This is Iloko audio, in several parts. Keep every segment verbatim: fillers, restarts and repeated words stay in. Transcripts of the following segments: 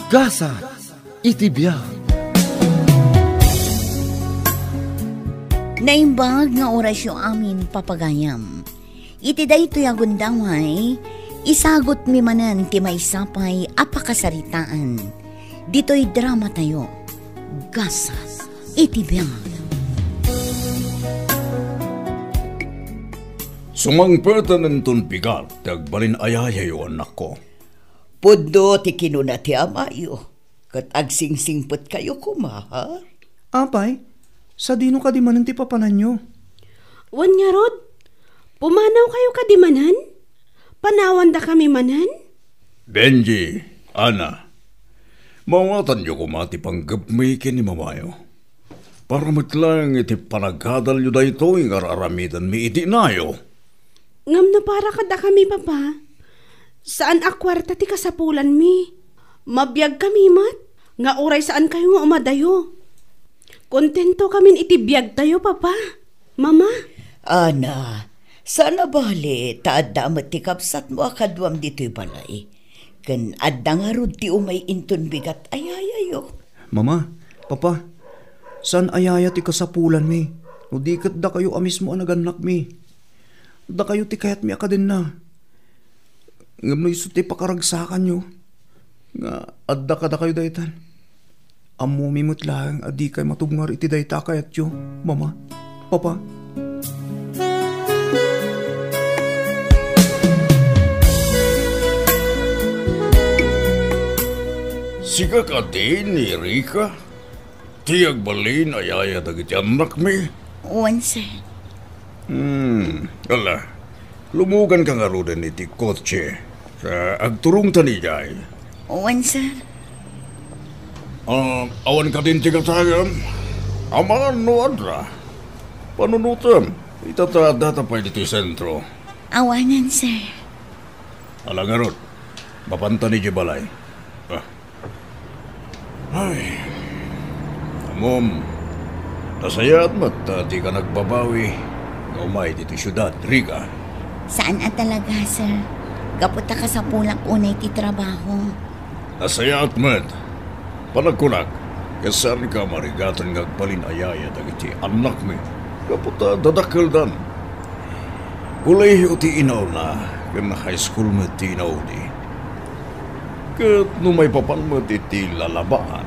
Gasat iti biag. Naimbag nga orasyo amin, papagayam. Iti daytoy a gundaway, isagutmi manen ti maysa pay a pakasaritaan. Ditoy dramatayo, Gasat iti biag. Sumangpeten inton bigat ti agbalin a yayayo, annakko. Pudno ti kinuna ti amayo, ket agsingsingpetkayo koma, ha? Apay, sadino kadi manen ti papananyo? Wen ngarud, pumanawkayo kadi manen? Panawandakami manen? Benji, Ana, maawatanyo koma ti panggepmi ken ni mamayo. Para met laeng iti panagadalyo daytoy nga ar-aramidenmi iti inayo. Ngem no para kadakami, Papa, saan a kuarta ti kasapulanmi. Mabiagkami met, nga uray saankayo nga umadayo. Kontentokamin iti biagtayo, Papa, Mama. Ana, saan a bale ta adda met ti kabsatmo a kaduam ditoy balay. Ken adda ngarud ti umay inton bigat a yayayo. Mama, Papa, saan a yaya ti kasapulanmi, no di ket dakayo a mismo a nagannakmi. Dakayo ti kayatmi a kadenna. Ngem no isu ti pakaragsakanyo, nga adda kadakayo daytan, ammomi met laeng a dikay matubngar iti dayta a kayatyo, Mama, Papa. Sika kadi ni Rica, ti agbalin a yaya dagiti annakmi? Wen, sir. Hmm, ala, lumuganka ngaruden iti kotse. Sa agturongtan idiay. Wen, sir. Ah, awan kadin ti gataem? Amangan no adda. Panunotem, ita ta addata pay ditoy sentro. Awanen, sir. Ala ngarud, mapantan idiay balay. Ah. Ay. Ammom, nasayaat met ta dika nagbabawi nga umay ditoy siudad, Rica. Saan a talaga, sir. Gapu ta kasapulak unay ti trabaho. Nasayaat met. Panagkunak, ket saanka a marigatan nga agbalin a yaya dagiti annakmi, gapu ta dadakkeldan. Kolehiyo ti inauna, ken high school met ti inaudi. Ket no maipapan met iti lalabaan,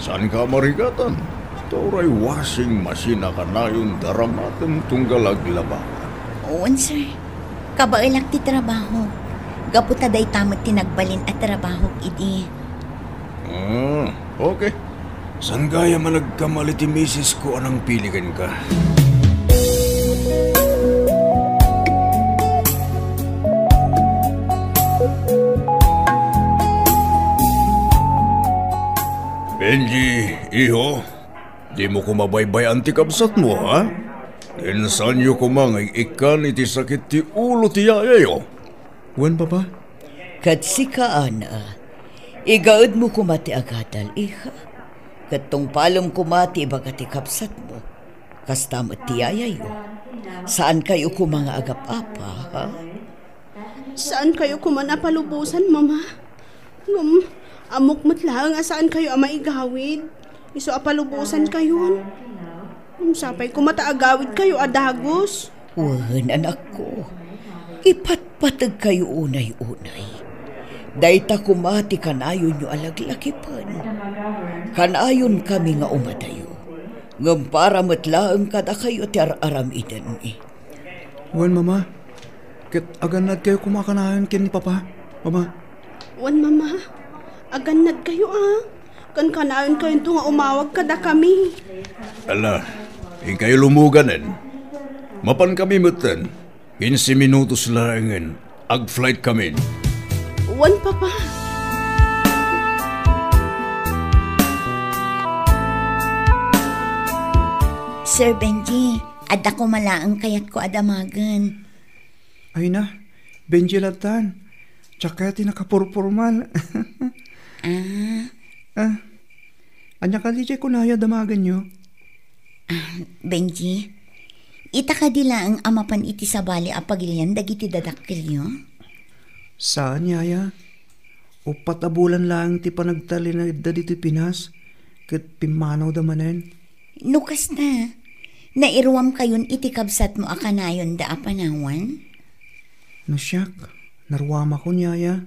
saanka a marigatan, ta uray washing machine a kanayon daramatem tunggal aglaba. Wen, sir. Kabaelak ti trabaho. Gapu ta dayta met ti nagbalin a trabahok idi. Ah, okay. Saan gayam a nagkamali ti misis ko a nangpili kenka? Benji, iho, dimo koma baybay-an ti kabsatmo, ha? Insanyo koma nga ik-ikkan iti sakit ti ulo ti yayayo. Wen, Papa. Ket sika, Ana, igaedmo koma ti agadal, iha. Ket tungpalem koma ti ibaga ti kabsatmo. Kasta met ti yayayo. Saankayo koma nga agap-apa, ha? Saankayo koma a palubosan, Mama. Ngem, ammok met laeng a saankayo a maigawid. Isu a palubosankayon. Sapay koma ta agawidkayo a dagus. Wen, anakko, ipatpategkayo unay-unay. Dayta koma ti kanayonyo a laglakipen. Kanayonkami nga umadayo. Ngem para met laeng kadakayo ti ar-aramidenmi. Wen, Mama. Ket agannadkayo koma a kanayon ken ni Papa, Mama. Wen, Mama. Agannadkayo, a. Ken kanayonkayonto nga umawag kadakami. Ala, inkayo lumuganen. Mapankami metten. Quince minutos laengen. Ag-flight kamin. Wen, Papa. Sir Benji, adda koma laeng kayatko a damagen. Ay na, Benji lattan. Tsaka ti nakapurpurman. Ah. Ah. Ania kadi ti kunaya damagenyo? Ah, Benji, ita kadi laeng a mapan iti sabali a pagilian dagiti dadakkelyo? Saan, yaya. Uppat a bulan laeng ti panagtalinaedda ditoy Pinas, ket pimmanawda manen. No kasta, nairuamkayon iti kabsatmo a kanayonda a panawan? No siak, naruamakon, yaya.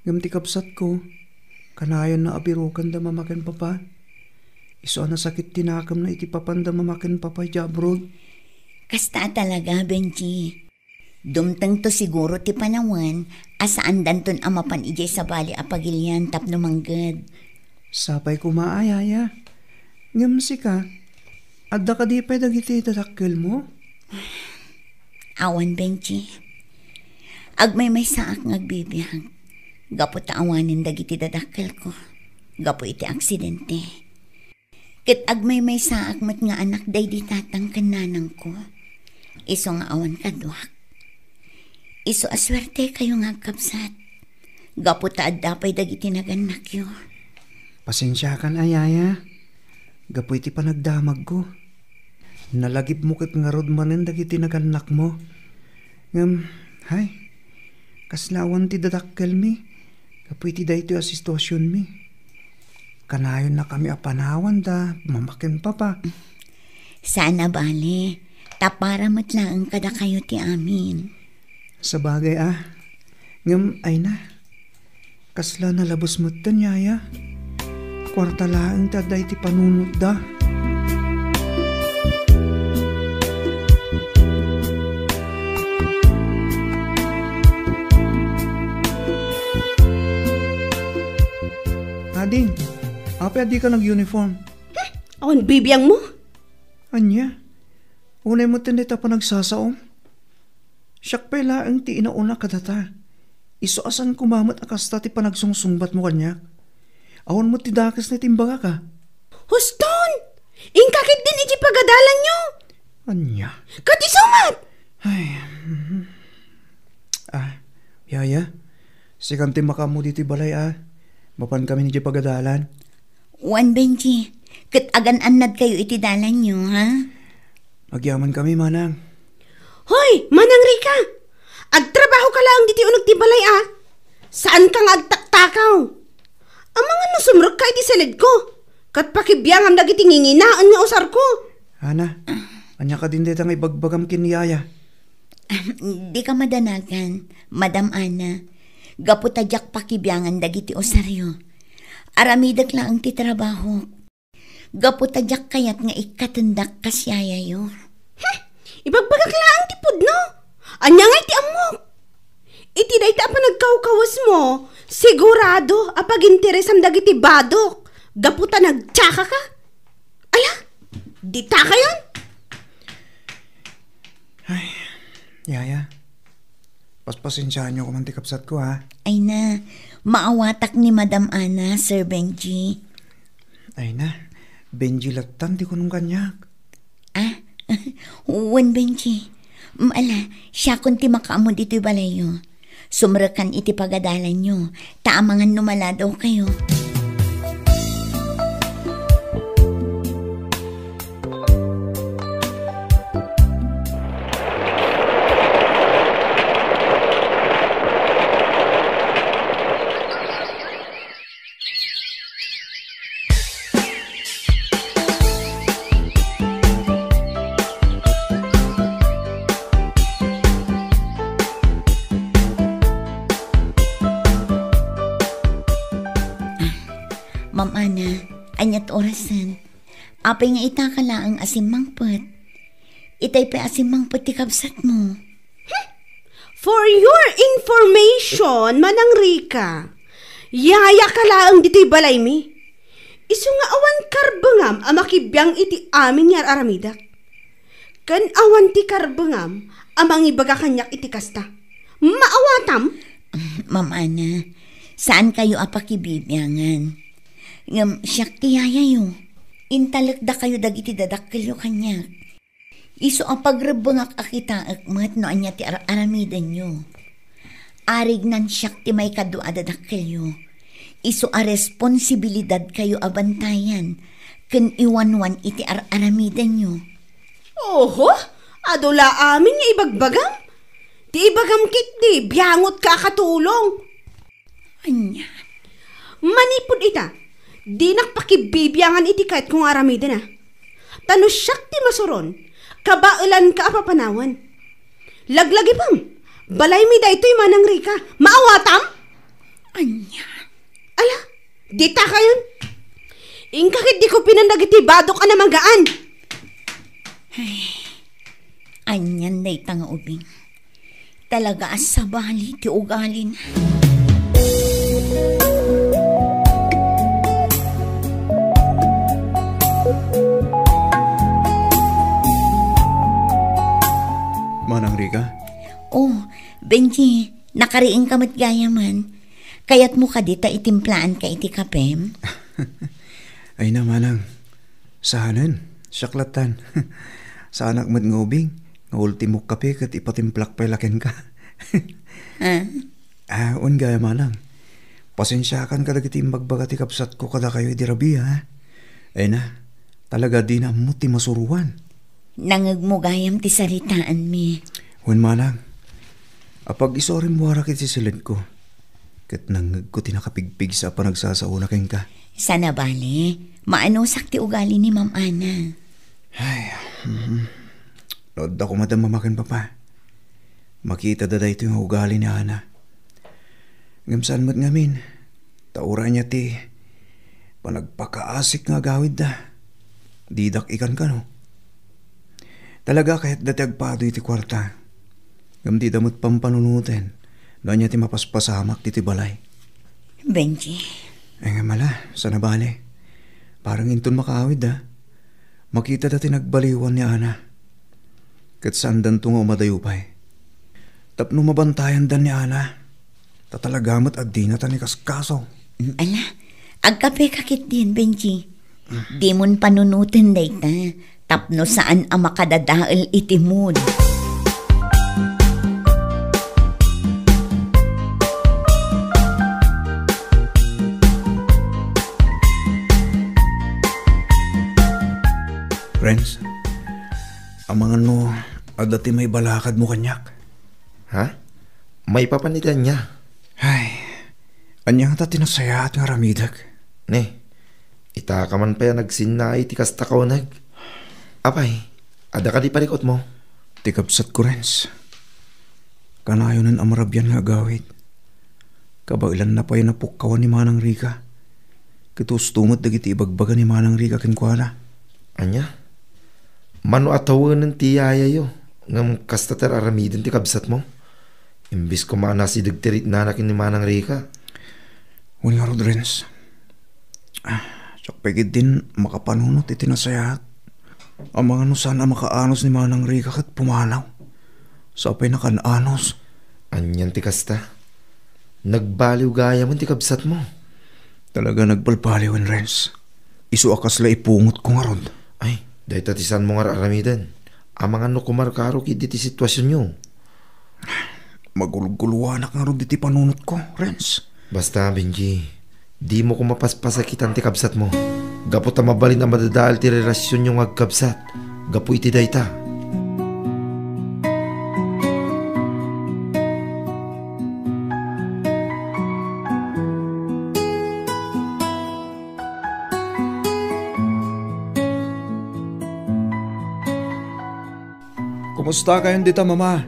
Ngem ti kabsatko, kanayonna a birukenda mama ken papa. Isu a nasakit ti nakemna iti papanda mama ken papa idiay abroad. Kasta a talaga, Benji. Dumtengto siguro ti panawen a saandanton a mapan idiay sabali a pagilian tapno mangged. Sapay koma a, yaya. Ngem sika, adda kadi pay dagiti dadakkelmo? Awan, Benji. Agmaymaysaak nga agbibiag gapu ta awanen dagiti dadakkelko gapu iti aksidente. Ket agmaymaysaak met nga anak daydi tatang ken nanangko. Isu nga awan kaduak. Isu a suertekayo nga agkabsat. Gapu ta adda pay dagiti nagannakyo. Pasensiakan a, yaya. Gapu iti panagdamagko. Nalagipmo ket ngarud manen dagiti nagannakmo. Ngem, hay, kasla awan ti dadakkelmi gapu iti daytoy a situasionmi. Kanayonnakami a panawanda, mama ken papa. Saan a bale, ta para met laeng kadakayo ti amin. Sabagay a. Ngem, ay na. Kasla nalabes metten, yaya. Kuarta laeng ti adda iti panunotda. Ading, apay a dika nag-uniform? Awan bibiangmo? Ania? Unay met ti dayta panagsasaom? Siak pay laeng ti inauna kadata. Isu a saan koma met a kasta ti panagsungsungbatmo kaniak. Awan met ti dakes na ti imbagak a. Huston! Inka ketdin iti pagadalanyo! Ania? Ket isu met! Ay, mhm. Ah, yaya, sikan ti makaammo ditoy balay a. Mapankamin idiay pagadalan. Wen, Benji, ket agan-annadkayo iti dalanyo, ha? Agyamankami, manang. Hoy, Manang Rica! Agtrabahoka laeng ditoy uneg ti balay a. Saanka nga agtaktakaw. Amangan no sumrekka iti siledko, ket pakibiangam dagiti nginginaen nga usarko. Ana, ania kadin dayta nga ibagbagam ken ni yaya? Dika madanagan, Madam Ana, gapu ta diak pakibiangan dagiti usaryo. Aramidek laeng ti trabahok. Gapu ta diak kayat nga ikkatendak kas yayayo. Hmm, ibagbagak laeng ti pudno. Ania ngay ti ammok? Iti dayta a panagkawkawesmo, sigurado a paginteresam dagiti badok gapu ta nagtiakaka. Ala, ditakayon? Ay, yaya, paspasensiaanyo koma ti kabsatko, ha? Ay na, maawatak ni Madam Ana, Sir Benji. Ay na, Benji lattan ti kunam kaniak. Ah, wen, Benji. Mm, ala, siakon ti makaammo ditoy balayyo. Sumrekkan iti pagadalanyo, ta amangan no maladawkayo. Ma'am Ana, ania ti orasen? Apay nga ita ka laeng a simmangpet? Itay pay a simmangpet ti kabsatmo. Hmm? For your information, Manang Rica, yaya ka laeng ditoy balaymi. Isu nga awan karbengam a makibiang iti amin nga ar-aramidek. Ken awan ti karbengam a mangibaga kaniak iti kasta. Maawatam? Ma'am Ana, saankayo a pakibibiangan. Ngem siak ti yayayo. Intalekdakayo dagiti dadakkelyo kaniak. Isu a pagrebbengak a kitaek met no ania ti ar-aramidenyo. Arignan siak ti maikadua a dadakkelyo. Isu a responsibilidadkayo a bantayan ken iwanwan iti ar-aramidenyo. Oho, adu la amin nga ibagbagam. Ti ibagam ketdi, biangotka a katulong. Ania? Manipud ita, dinak pakibibiangan iti kayatko nga aramiden, a. Ta no siak ti masuron, kabaelanka a papanawen. Laglagipem, balaymi daytoy, Manang Rika. Maawatam? Ania? Ala, dita kayon. Inka ket di kupinan dagiti badok a namagaan. Ay, anian dayta nga ubing. Talaga a sabali ti ugalina. Manang Rika? Oh, Benji, nakariingka met gayamen. Kayatmo kadi ta itimplaan ka iti kapem? Ay na, manang. Saanen, siak lattan. Saanak met nga ubing, nga ultimo kape ket ipatimplak pay la kenka. Ah? Ah, wen gayam, manang. Pasensiakan kadagiti imbagbaga ti kabsatko kadakayo idi rabii, ha? Ay na, talaga dina ammo ti masuroan. Nangngegmo gayam ti saritaanmi. Wen, manang. Apag-isu a rimmuarak iti siledko. Ket nangngegko ti nakapigpigsa a panagsasaona kenka. Sana bale, maanusak ti ugali ni Ma'am Ana. Ay, mm. No adda koma da Mama ken Papa, makitada daytoy nga ugali ni Ana. Ngem saan met ngamin, ta uray ania ti panagpakaasik nga agawidda, didak ikan kano. Talaga, kayatda ti agpado iti kuarta. Ngem dida met pampanunoten no ania ti mapaspasamak ditoy balay. Benji. Ay nga mala, sana bale. Parang inton makaawid da, makitada ti nagbaliwan ni Ana. Ket saandanto nga umadayo pay. Tapno mabantayandan ni Ana. Ta talaga met a dinata ni kaskaso. Mm, ala, agkapeka ketdin, Benji. Dimon panunoten dayta, tapno saan a makadadael iti mood. Renz, amangan no adda ti maibalakadmo kaniak? Ha? Maipapan iti ania? Ay, ania ngata ti nasayaat nga aramidek? Ne, itaka man pay a nagsinnaay ti kasta kauneg. Apay, adda kadi parikutmo? Ti kabsatko, Renz. Kanayonen a marabian nga agawid. Kabaelanna pay a napukkawan ni Manang Rika. Ket husto met dagiti ibagbaga ni Manang Rika kenkuana. Ania? Mano a tawenen ti yayayo, ngem kasta ti ar-aramiden ti kabsatmo? Imbes koma a nasideg ti ritnana ken ni Manang Rika. Wen ngarud, Renz. Ah, siak pay ketdin makapanunot iti nasayaat. Amangan no saan a makaanos ni Manang Rika ket pumanaw. Sapay nakan-anos. Anian ti kasta? Nagbaliw gayamen ti kabsatmo. Talaga nagbalbaliwen, Renz. Isu a kasla ipungotko ngarud. Ay, dayta ti saanmo nga ar-aramiden. Amangan no kumarkaro ketdi ti situasionyo. Magulguluanak ngarud iti panunotko, Renz. Basta, Benji, dimo koma paspasakitan ti kabsatmo. Gapu ta mabalin a madadael ti relasionyo nga agkabsat gapu iti dayta. Kumusta kayon dita, Mama?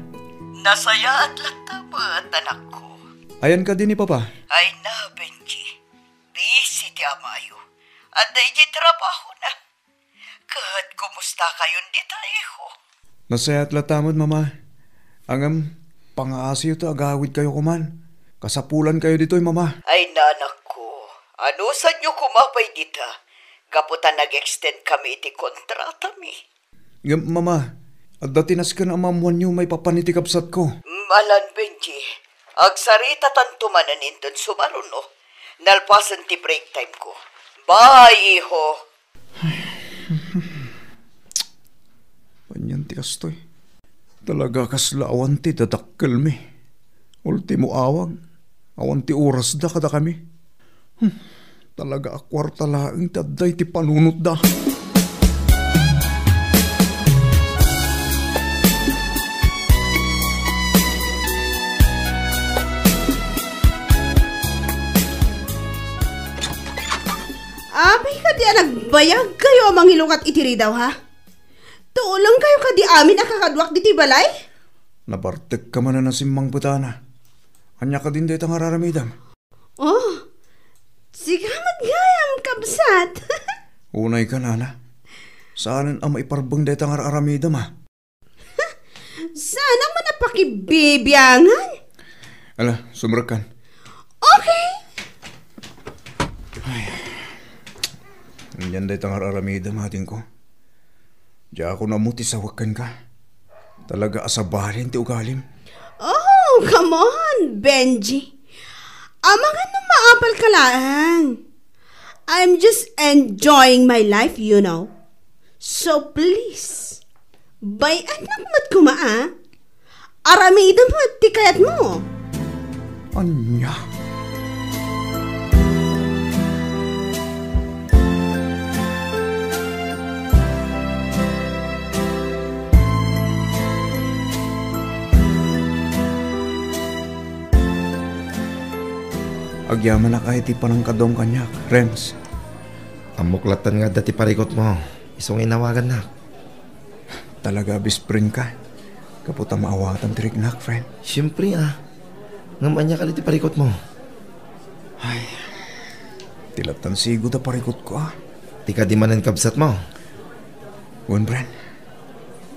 Nasayaat latta met, anakko. Ayan kadi ni Papa? Ay na, Benji. Busy ti amayo. Adda idiay trabahona. Ket kumusta kayon dita, iho? Nasayaat latta met, Mama. Ngem, pangaasiyo ta agawidkayo koman. Kasapulankayo ditoy, Mama. Ay, nanakko, anusanyo koma pay dita, gapu ta nag-extend kami iti kontratami. Ngem, Mama, adda ti nasken a maammoanyo maipapan iti kabsatko. Malan, Benji, agsaritatanto manen inton sumaruno. Nalpasen ti break time ko. Bye, iho. Anian ti kastoy? Talaga kasla awan ti dadakkelmi. Ultimo awag, awan ti orasda kadakami. Hmm, talaga a kuarta laeng ti adda iti panunotda. Apay kadi a nagbayagkayo a mangilukat iti ridaw, ha? Tulongkayo kadi amin a kakaduak ditoy balay? Nabartekka manen a simmangpetana. Ania kadin dayta nga ar-aramidem? Oh, sika met gayam, kabsat. Unaykan, Ana. Saanen a maiparbeng dayta nga ar-aramidem, a? Saanak man a pakibibiangan. Ala, sumrekkan. Okay. Ay. Anian dayta nga ar-aramidem, adingko? Diakon ammo ti sawek kenka. Talaga a sabali ti ugalim. Oh, come on, Benji. Amangan no maapalka laeng. I'm just enjoying my life, you know. So please, bay-annak met koma, a. Aramidem met ti kayatmo. Ania? Agyamanak a iti panangkaduam kaniak, Renz. Ammok latta nga adda ti parikutmo. Isu nga inawagannak. Talaga a best friend ka. Gapu ta maawatam ti riknak, friend. Siempre, a. Ngem ania kadi ti parikutmo? Ay, ti lattan sigud a parikutko, a. Ti kadi manen kabsatmo? Wen, friend.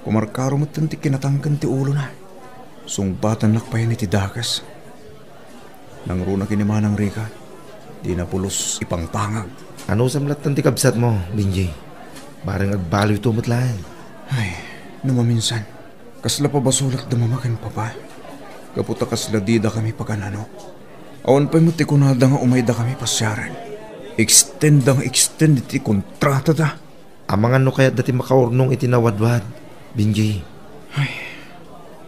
Kumarkaro metten ti kinatangken ti ulona. Sungbatannak payen iti dakes. Nangruna ken ni Manang Rica, dina pulos ipangpangag. Anusam latta ti kabsatmo, Benji? Bareng agbaloyto met laeng. Ay, no maminsan, kasla pabasolak da mama ken papa. Gapu ta kasla didakami pagan-anok. Awan pay met ti kunada nga umaydakami pasiaren. Extend da nga extend iti kontratada. Amangan no kayatda ti makaurnong iti nawadwad, Benji. Ay,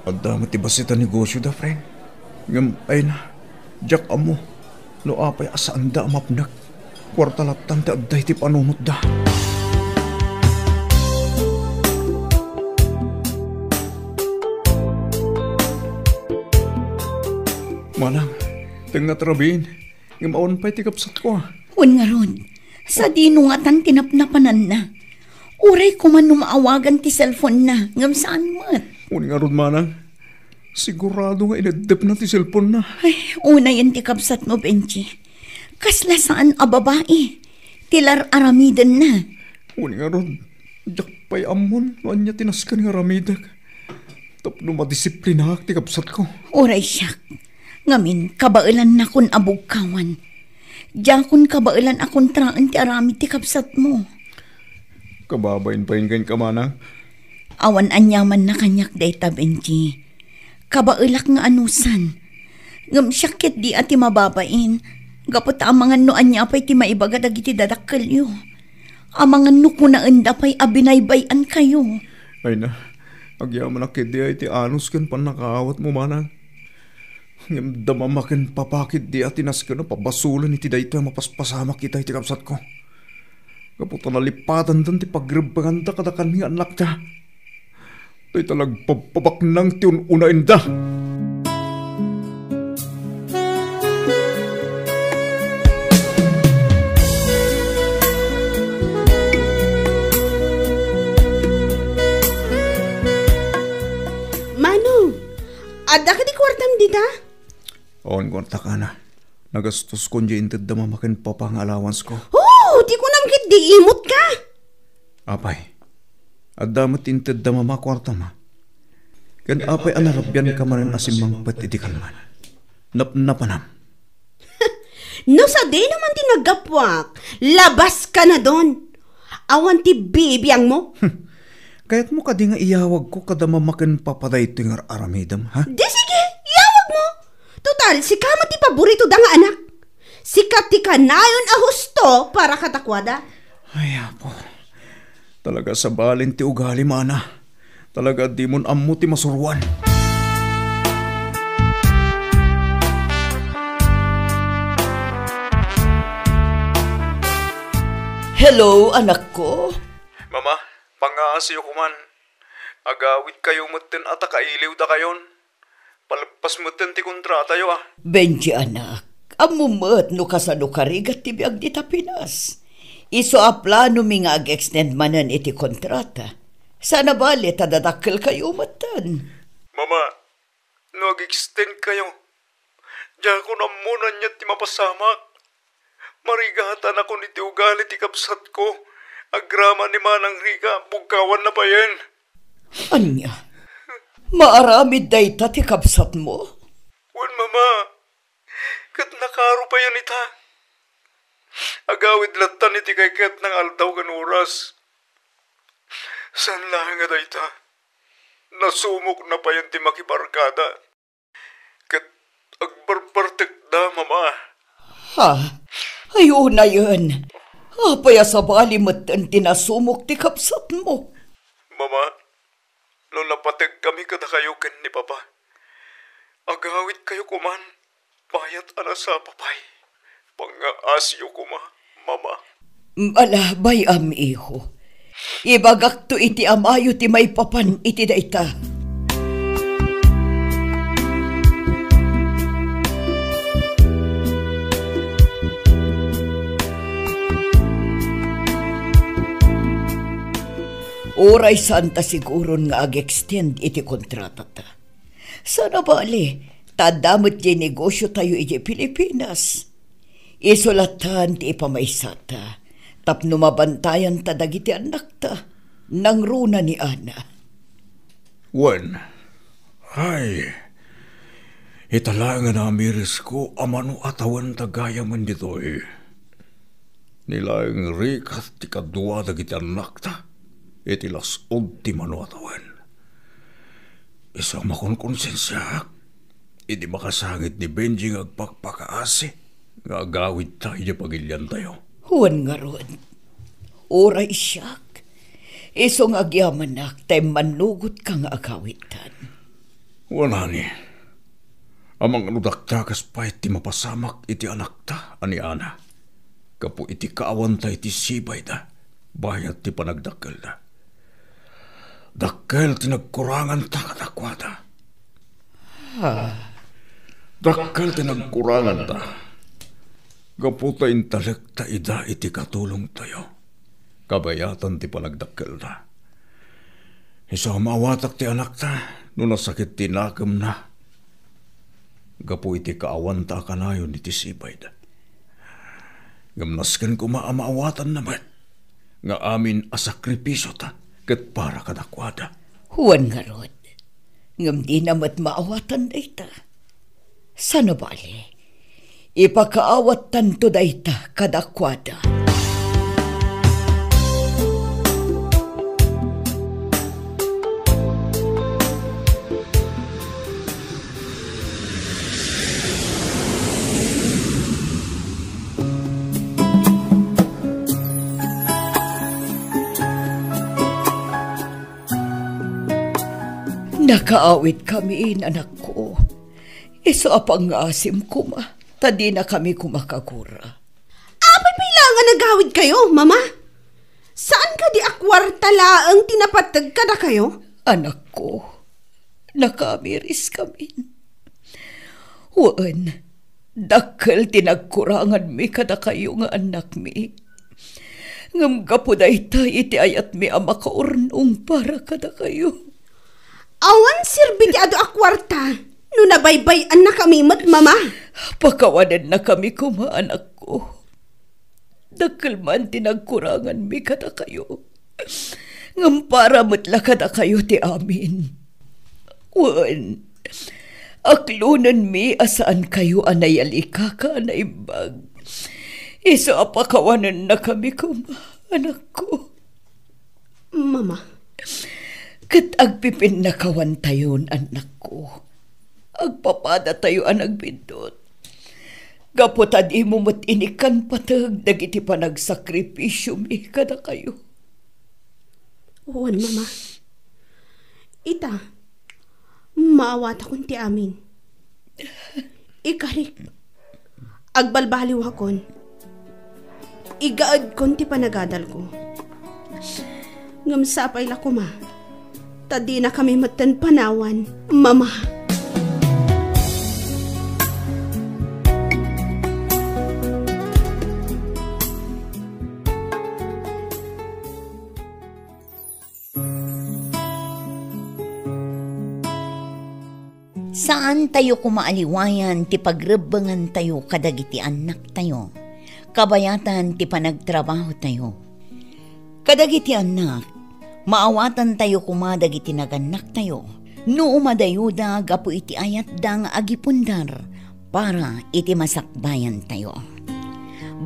adda met ti bassit a negosioda, friend. Ngem, ay na, diak ammo no apay a saanda a mapnek. Kuarta lattan ti adda iti panunotda. Manang, tengnga ti rabiin, ngem awan pay ti kabsatko, a. Wen ngarud, sadino ngatan ti napnapananna? Uray koma no maawagan ti cellphone-na, ngem saan met. Wen ngarud, Manang, sigurado nga ineddepna ti cellphone-na. Ay, unayen ti kabsatmo, Benji. Kasla saan a babai ti lar-aramidenna. Wen ngarud, diak pay ammon no ania ti nasken nga aramidek tapno madisiplinaak ti kabsatko. Uray siak, ngamin, kabaelannakon a bugkawan. Diakon kabaelan a kontraen ti aramid ti kabsatmo. Kababain pay kenka, Manang? Awan aniamanna kaniak dayta, Benji. Kabaelak nga anusan. Ngem siak ketdi a ti mababain, gapu ta amangan no ania pay ti maibaga dagiti dadakkelyo. Amangan no kunaenda pay a binaybay-ankayo. Ay na, agyamanak ketdi a iti anus ken pannakaawatmo, Manang. Ngem da mama ken papa ketdi a ti nasken a pabasolen iti daytoy a mapaspasamak ita iti kabsatko. Gapu ta nalipatandan ti pagrebbenganda kadakami nga annakda. Dayta la agpabpabaknang ti un-unaenda. Manong, adda kadi kuartam dita? On, kuartak, Ana. Nagastoskon diay inted da mama ken papa nga allowance-ko. Oh, ti kunam ketdi, imut ka? Apay, adda met ti inted da mama a kuartam, a. Ken apay a narabianka manen a simmangpet iti kalman? Napnapanam. No sadino man ti naggapuak, labaskana don. Awan ti bibiangmo. Kayatmo kadi nga iyawagko kada mama ken papa daytoy nga ar-aramidem, ha? Di sige, iyawagmo. Total, sika met ti paboritoda nga anak. Sika ti kanayon a husto para kadakuada. Ay, Apo. Talaga a sabali ti ugalim, Ana. Talaga a dimon ammo ti masuroan. Hello, anakko. Mama, pangaasiyo koman. Agawidkayo metten a ta kailiwdakayon. Paleppas metten ti kontratayo, a. Benji, anak, ammom met no kasano karigat ti biag dita Pinas. Isu a planomi nga ag-extend manen iti kontrata. Saan a bale ta dadakkelkayo metten. Mama, no ag-extendkayo, diakon ammonan ania ti mapasamak. Marigatanakon iti ugali ti kabsatko. Agraman ni Manang Rica, bugkawanna payen. Ania? Maaramid dayta ti kabsatmo? Wen, Mama. Ket nakaro payen ita. Agawid lattan iti kayatna nga aldaw ken oras. Saan laeng a dayta, nasumokna payen ti makibarkada. Ket agbarbartekda, Mama. Ha? Ay, unayen. Apay a sabali metten ti nasumok ti kabsatmo? Mama, no napategkami kadakayo ken ni Papa, agawidkayo koman, bayat a nasapa pay. Pangngaasiyo koma, Mama. Ala, bay-am, iho. Ibagakto iti amayo ti maipapan iti dayta. Uray saan ta siguron nga ag-extend iti kontratata. Saan a bale, ta adda met diay negosiotayo idiay Pilipinas. Isu lattan ti ipamaysata tapno mabantayanta dagiti annakta, nangruna ni Ana. Wen, ay, ita laeng a naamirisko a mano a tawen ta gayamen ditoy. Ni laeng Rica ti kadua dagiti annakta iti las-ud ti mano a tawen. Isu a makonkonsensiaak idi makasangit ni Benji nga agpakpakaasi nga agawidta idiay pagiliantayo. Wen ngarud, uray siak, isu nga agyamanak ta immannugotka nga agawidtan. Wen, ani, amangrudak ta kas pay ti mapasamak iti anakta a ni Ana gapu iti kaawanta iti sibayda bayat ti panagdakkelda. Dakkel ti nagkuranganta kadakuada. Ah. Dakkel ti nagkuranganta gapu ta intalekta ida iti katulongtayo kabayatan ti panagdakkelda. Isu a maawatak ti anakta no nasakit ti nakemna gapu iti kaawanta a kanayon iti sibayda. Ngem nasken koma a maawatanna met nga amin a sakripisiota ket para kadakuada. Wen ngarud, ngem dina met maawatan dayta. Saan a bale, ipakaawattanto dayta kadakuada. Nakaawidkami, anakko. Isu a pangngaasim koma, ta dinakami koma kagura. Apay pay laeng a nagawidkayo, Mama? Saan kadi a kuarta laeng ti napateg kadakayo? Anakko, nakaamiriskamin. Wen, dakkel ti nagkuranganmi kadakayo nga annakmi. Ngem gapu dayta iti ayatmi a makaurnong para kadakayo. Awan serbi ti adu a kuarta no nabaybay-annakami met, Mama. Pakawanennakami koma, anakko. Dakkel man ti nagkuranganmi kadakayo. Ngem para met la kadakayo ti amin. Wen, aklonenmi a saankayo a nayalikaka a naimbag. Isu a pakawanennakami koma, anakko. Mama. Ket agpipinnakawantayon, annakko. Agpapadatayo a nagbiddut. Gapu ta dimo met inikkan pateg dagiti panagsakripisiomi kadakayo. Wen, Mama. Ita, maawatakon ti amin. Ikarik, agbalbaliwakon. Igaedkon ti panagadalko. Ngem sapay la koma, ta dinakami metten panawan, Mama. Saantayo koma a liwayan ti pagrebbengantayo kadagiti annaktayo, kabayatan ti panagtrabahotayo. Kadagiti annak, maawatantayo koma dagiti nagannaktayo no umadayoda gapu iti ayatda nga agipundar para iti masakbayantayo.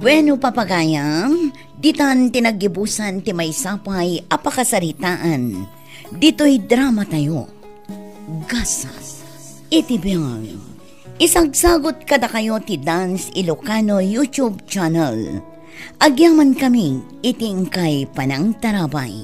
Bueno, papagayam, ditan ti naggibusan ti maysa pay a pakasaritaan ditoy dramatayo. Gasat iti biag. Isagsagot kadakayo ti Dance Ilocano YouTube channel. Agyamankami iti inkay panangtarabay.